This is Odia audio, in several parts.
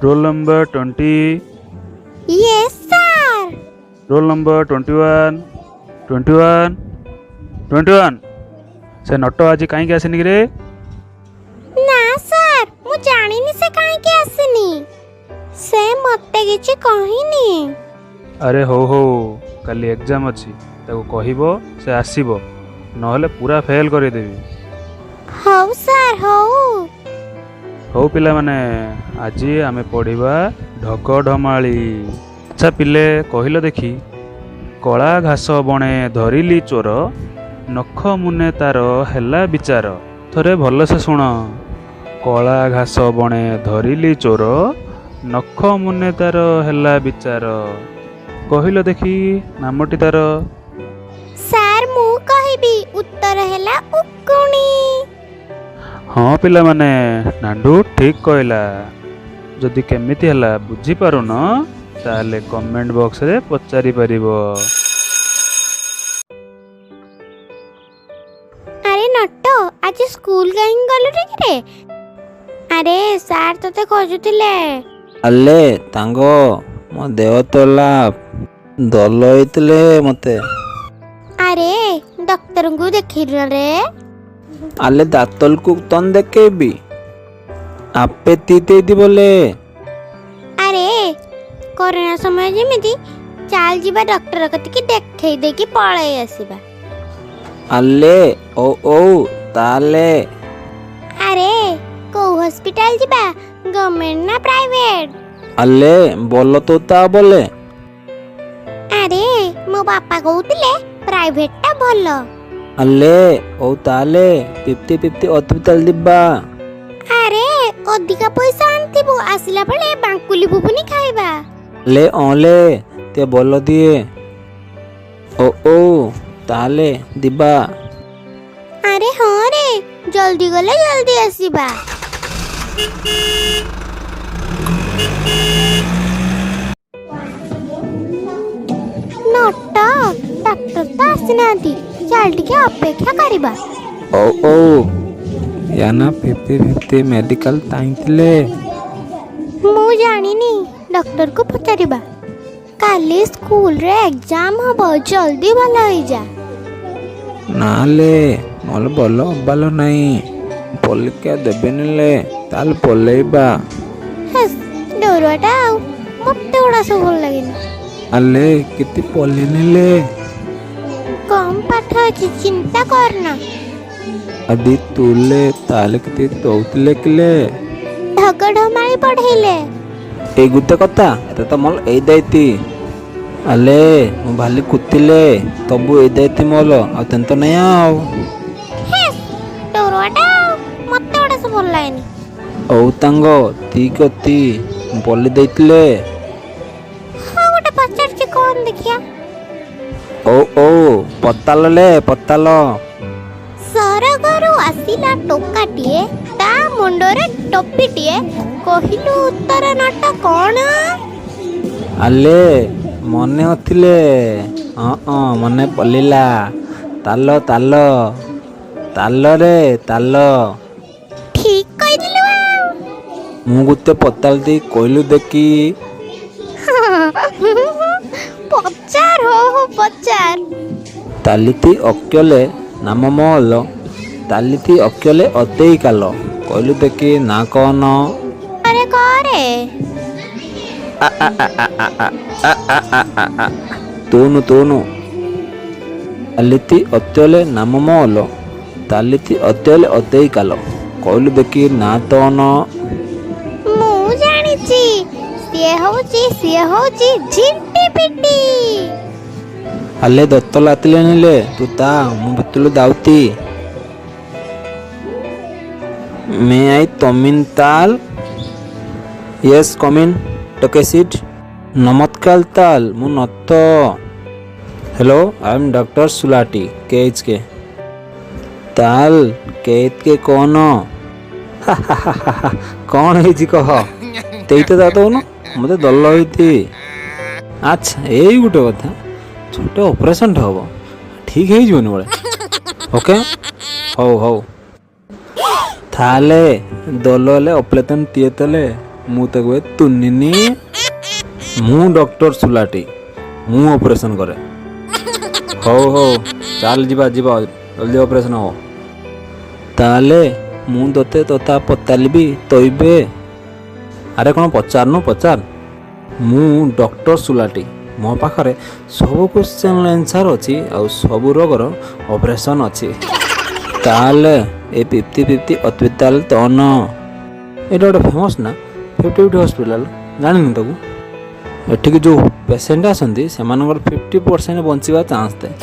Roll number 20. Yes sir. Roll number 21, 21, 21. ସେ ନଟ ଆଜି କାହିଁକି ଆସିନି କିରେ? ନା ସାର୍, ମୁଁ ଜାଣିନି ସେ କାହିଁକି ଆସିନି। ସେ ମୋତେ କିଛି କହିନି। ଆରେ ହଉ ହଉ, କାଲି ଏକ୍ଜାମ୍ ଅଛି, ତାକୁ କହିବ ସେ ଆସିବ, ନହେଲେ ପୁରା ଫେଲ୍ କରେଇଦେବି। ହଉ ସାର୍, ହଉ। ହଉ ପିଲାମାନେ, ଆଜି ଆମେ ପଢ଼ିବା ଢଗଢମାଳି। ଆଚ୍ଛା ପିଲେ, କହିଲ ଦେଖି, କଳା ଘାସ ବଣେ ଧରିଲି ଚୋର, ନଖ ମୁନେ ତାର ହେଲା ବିଚାର। ଥରେ ଭଲସେ ଶୁଣ। କଳା ଘାସ ବଣେ ଧରିଲି ଚୋର, ନଖ ମୁନେ ତାର ହେଲା ବିଚାର। କହିଲ ଦେଖି ନାମଟି ତାର। ସାର୍, ମୁଁ କହିବି, ଉତ୍ତର ହେଲା ଉକୁଣି। ହଁ ପିଲାମାନେ, ନାଣ୍ଡୁ ଠିକ୍ କହିଲା। ଯଦି କେମିତି ହେଲା ବୁଝିପାରୁନ, ତାହେଲେ କମେଣ୍ଟ ବକ୍ସରେ ପଚାରି ପାରିବ। ଆରେ ନଟ, ଆଜି ସ୍କୁଲ କାହିଁକି ଗଲୁନି କିରେ? ଆରେ ସାର୍ ତୋତେ ଖୋଜୁଥିଲେ। ଆଲେ ତାଙ୍ଗ, ମୋ ଦେହ ତଲା ଦଲ ହେଇଥିଲେ ମତେ। ଆରେ ଡକ୍ଟରଙ୍କୁ ଦେଖେଇଲୁ ରେ? ଆଲେ ଦାତଲକୁ ତନ ଦେଖେଇବି, ଆପେ ତିତେଇଦି ବୋଲେ। ଆରେ କରୋନା ସମୟ ଯେମିତି, ଚାଲ ଯିବା ଡକ୍ଟର କତିକି ଦେଖେଇ ଦେଇକି ପଳେଇ ଆସିବା। ଆଲେ ଓ ଓ ତାହେଲେ। ଆରେ କୋଉ ହସ୍ପିଟାଲ ଯିବା, ଗଭର୍ଣ୍ଣମେଣ୍ଟ ନା ପ୍ରାଇଭେଟ? ଆଲେ ବଲ ତ ତା ବୋଲେ। ଆରେ ମୋ ବାପା କହୁଥିଲେ ପ୍ରାଇଭେଟଟା ଭଲ। ଆଲେ ଓ ତାହେଲେ 50 50 ହସ୍ପିଟାଲ ଯିବା। ଆରେ ଅଧିକା ପଇସା ଆଣିଥିବୁ, ଆସିଲା ବେଳେ ବାଙ୍କୁଲି ବୁବୁନି ଖାଇବା। ଲେ ଅଁଲେ ତେ ବଲ ଦିଏ ଓ ଓ ତାହେଲେ ଦିବା। ଆରେ ହଁ ରେ, ଜଲ୍ଦି ଗଲେ ଜଲ୍ଦି ଆସିବା। ନଟ, ଡାକ୍ତର ତ ଆସିନାହାନ୍ତି, ଚାଲ ଟିକେ ଅପେକ୍ଷା କରିବା। ଓ ଓ ୟାନା 50 50 ମେଡିକାଲ ତାଇଁଥିଲେ। ମୁଁ ଜାଣିନି, ଡକ୍ଟରକୁ ପଚାରିବା। କାଲି ସ୍କୁଲରେ ଏକ୍ଜାମ ହବ, ଜଲ୍ଦି ଭଲ ହେଇଯା। ନାଲେ ମୋର ଭଲ ହବାଲ ନାହିଁ, ପରୀକ୍ଷା ଦେବେନି ଲେ, ତାହେଲେ ପଲେଇବା। ହେସ୍, ଡରୁଆଟା ଆଉ, ମତେ ଗୁଡ଼ା ସବୁ ଭଲ ଲାଗେନି। ଆଲେ କେତେ ପଲେଇନେଲେ। କମ୍ ପାଠ ଅଛି, ଚିନ୍ତା କରନା। ଆଦି ତୁଲେ ତାହେଲେ କେତେ ଦଉଥିଲେ କିଲେ? ଢଗଢମାଳି ପଢେଇଲେ। ଏଇ ଗୋଟେ କଥା ଏତେ ତ ମୋର ଏଇ ଦାୟିତ୍ୱ। ଆଲେ ମୁଁ ଭାଲି କୁତିଲେ ତବୁ ଏଇ ଦାୟିତ୍ୱ ମୋର, ଆଉ ତେନ୍ତ ନାଇଁ ଆଉ। ହେସ୍, ଡରୁଆଟା ଆଉ, ମତେ ଗୁଡ଼ା ସବୁ ଭଲ ଲାଗେନି। ହଉ ତାଙ୍ଗ ଠିକ ଅଛି, ବୋଲି ଦେଇଥିଲେ। ହଁ, ଗୋଟେ ପଚାରୁଛି କଣ ଦେଖିଆ। ଓ ଓ ପତାଲଲେ ପତାଲ। ସରଗରୁ ଆସିଲା ଟୋକାଟିଏ, ତା ମୁଣ୍ଡରେ ଟୋପିଟିଏ, କହିଲୁ ଉତ୍ତର ନଟ କଣ? ଆଲେ ମନେ ଅଥିଲେ, ହଁ ହଁ ମନେ ପଡ଼ିଲା, ତାଲ ତାଲ ତାଲରେ ତାଲ। ଠିକ କହିଥିଲୁ ଆଉ। ମୁଁ ଗୋଟେ ପତାଲ ଦେଇ କହିଲୁ ଦେଖି। ପଚାର, ହଉ ହଉ ପଚାର। ତାଲିତି ଅକ୍ୟଲେ ନାମ ମହଲ, ତାଲିତି ଅକ୍ୟଲେ ଅତେଇ କାଲ, କହିଲୁ ଦେଖି ନା କଣ? ଆରେ କରେ। ତୋନୁ ତୋନୁ, ତାଲିତି ଅତ୍ୟଲେ ନାମ ମହଲ, ତାଲିତି ଅତ୍ୟଲେ ଅତେଇ କାଲ, କହିଲୁ ଦେଖି ନା ତନ? ମୁଁ ଜାଣିଛି, ସିଏ ହଉଛି ଝିଣ୍ଟି ପିଟି। ଆଲେ ଦତ୍ତ ଲାତିଲେଣିଲେ, ତୁ ତା ମୁଁ ଭିତରୁ ଦାଉତି। ମେ I ତମିନ ତାଲ? Yes, come in, take a seat. ନମସ୍କାର ତାଲ, ମୁଁ ନତ। Hello, I am doctor Sulati K H K. ତାଲ କେ ଏଚ୍ କେ କଣ? କ'ଣ ହେଇଛି କହ। ତେଇ ତ ଦଉନ ମୋତେ ଦଲ ହେଇତି। ଆଚ୍ଛା ଏଇ ଗୋଟେ କଥା, ଛୋଟ ଅପରେସନଟେ ହବ, ଠିକ୍ ହେଇଯିବନି ବୋଳେ। ଓକେ, ହଉ ହଉ। ତାହେଲେ ଦଲ ହେଲେ ଅପଲେତନ ତିଏ ତଲେ ମୁଁ ତାକୁ ତୁନିନି। ମୁଁ ଡକ୍ଟର ସୁଲାଟି, ମୁଁ ଅପରେସନ୍ କରେ। ହଉ ହଉ, ଚାଲ ଯିବା ଯିବା, ଜଲ୍ଦି ଅପରେସନ୍ ହବ। ତାହେଲେ ମୁଁ ତୋତେ ତଥା ପଚାରିବି ତୋଇବେ। ଆରେ କ'ଣ ପଚାରୁନୁ, ପଚାର। ମୁଁ ଡକ୍ଟର ସୁଲାଟି, ମୋ ପାଖରେ ସବୁ କ୍ୱେଶ୍ଚନ୍ର ଆନ୍ସର୍ ଅଛି ଆଉ ସବୁ ରୋଗର ଅପରେସନ୍ ଅଛି। ତାହେଲେ ଏ ଫିଫ୍ଟି ଫିଫ୍ଟି ହସ୍ପିଟାଲ ତନ, ଏଇଟା ଗୋଟେ ଫେମସ୍ ନା, ଫିଫ୍ଟି ଫିଫ୍ଟି ହସ୍ପିଟାଲ, ଜାଣିନୁ ତାକୁ? ଏଠିକି ଯେଉଁ ପେସେଣ୍ଟ ଆସନ୍ତି ସେମାନଙ୍କର 50% ବଞ୍ଚିବା ଚାନ୍ସ ଥାଏ,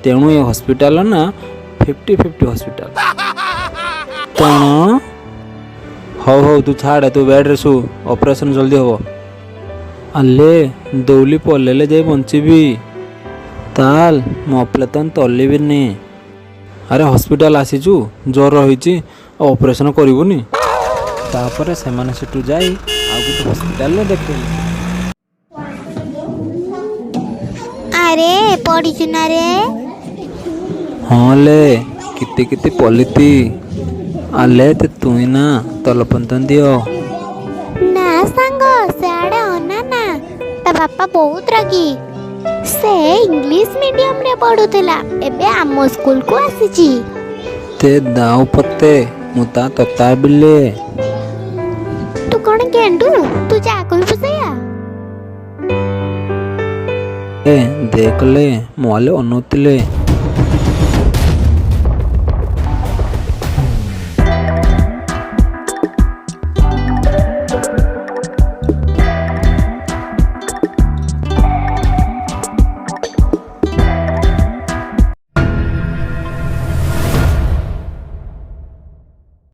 ତେଣୁ ଏ ହସ୍ପିଟାଲର ନାଁ ଫିଫ୍ଟି ଫିଫ୍ଟି ହସ୍ପିଟାଲ। କ'ଣ? ହଉ ହଉ, ତୁ ଛାଡ଼େ, ତୁ ବେଡ଼୍ରେ ଶୁ, ଅପରେସନ୍ ଜଲ୍ଦି ହେବ। ଆଲେ ଦୌଲି ପଲେଇଲେ ଯାଇ ବଞ୍ଚିବି। ତାଲ ମୁଁ ଅପଲେତନ ତଲିବିନି। ଆରେ ହସ୍ପିଟାଲ ଆସିଛୁ, ଜ୍ୱର ହେଇଛି ଆଉ ଅପରେସନ୍ କରିବୁନି? ତାପରେ ସେମାନେ ସେଠୁ ଯାଇ ଆଉ ଗୋଟେ ହସ୍ପିଟାଲରେ ଦେଖେଇଲେ। ଆରେ ପଢିଛୁ ନା ରେ? ହଁ ଲେ, କେତେ କେତେ ପଲିତି। ଆଲେ ତେ ତୁଇ ନା ତଲପନ୍ତନ ଦିଅ। ନା ସାଙ୍ଗ, ସିଆଡ଼େ ଅନା ନା, ତା ବାପା ବହୁତ ରାଗି। ସେ ଇଂଲିଶ ମିଡିୟମରେ ପଢୁଥିଲା, ଏବେ ଆମ ସ୍କୁଲକୁ ଆସିଛି। ତେ ଦାଉ ପତେ ମୁଁ ତା ତତା ବିଲେ। ତୁ କ'ଣ ଗେଣ୍ଡୁ? ତୁ ଯାହା କହିବୁ ସେଇଆ। ଏ ଦେଖଲେ, ମୁଁ ଆଲେ ଅନଉଥିଲେ।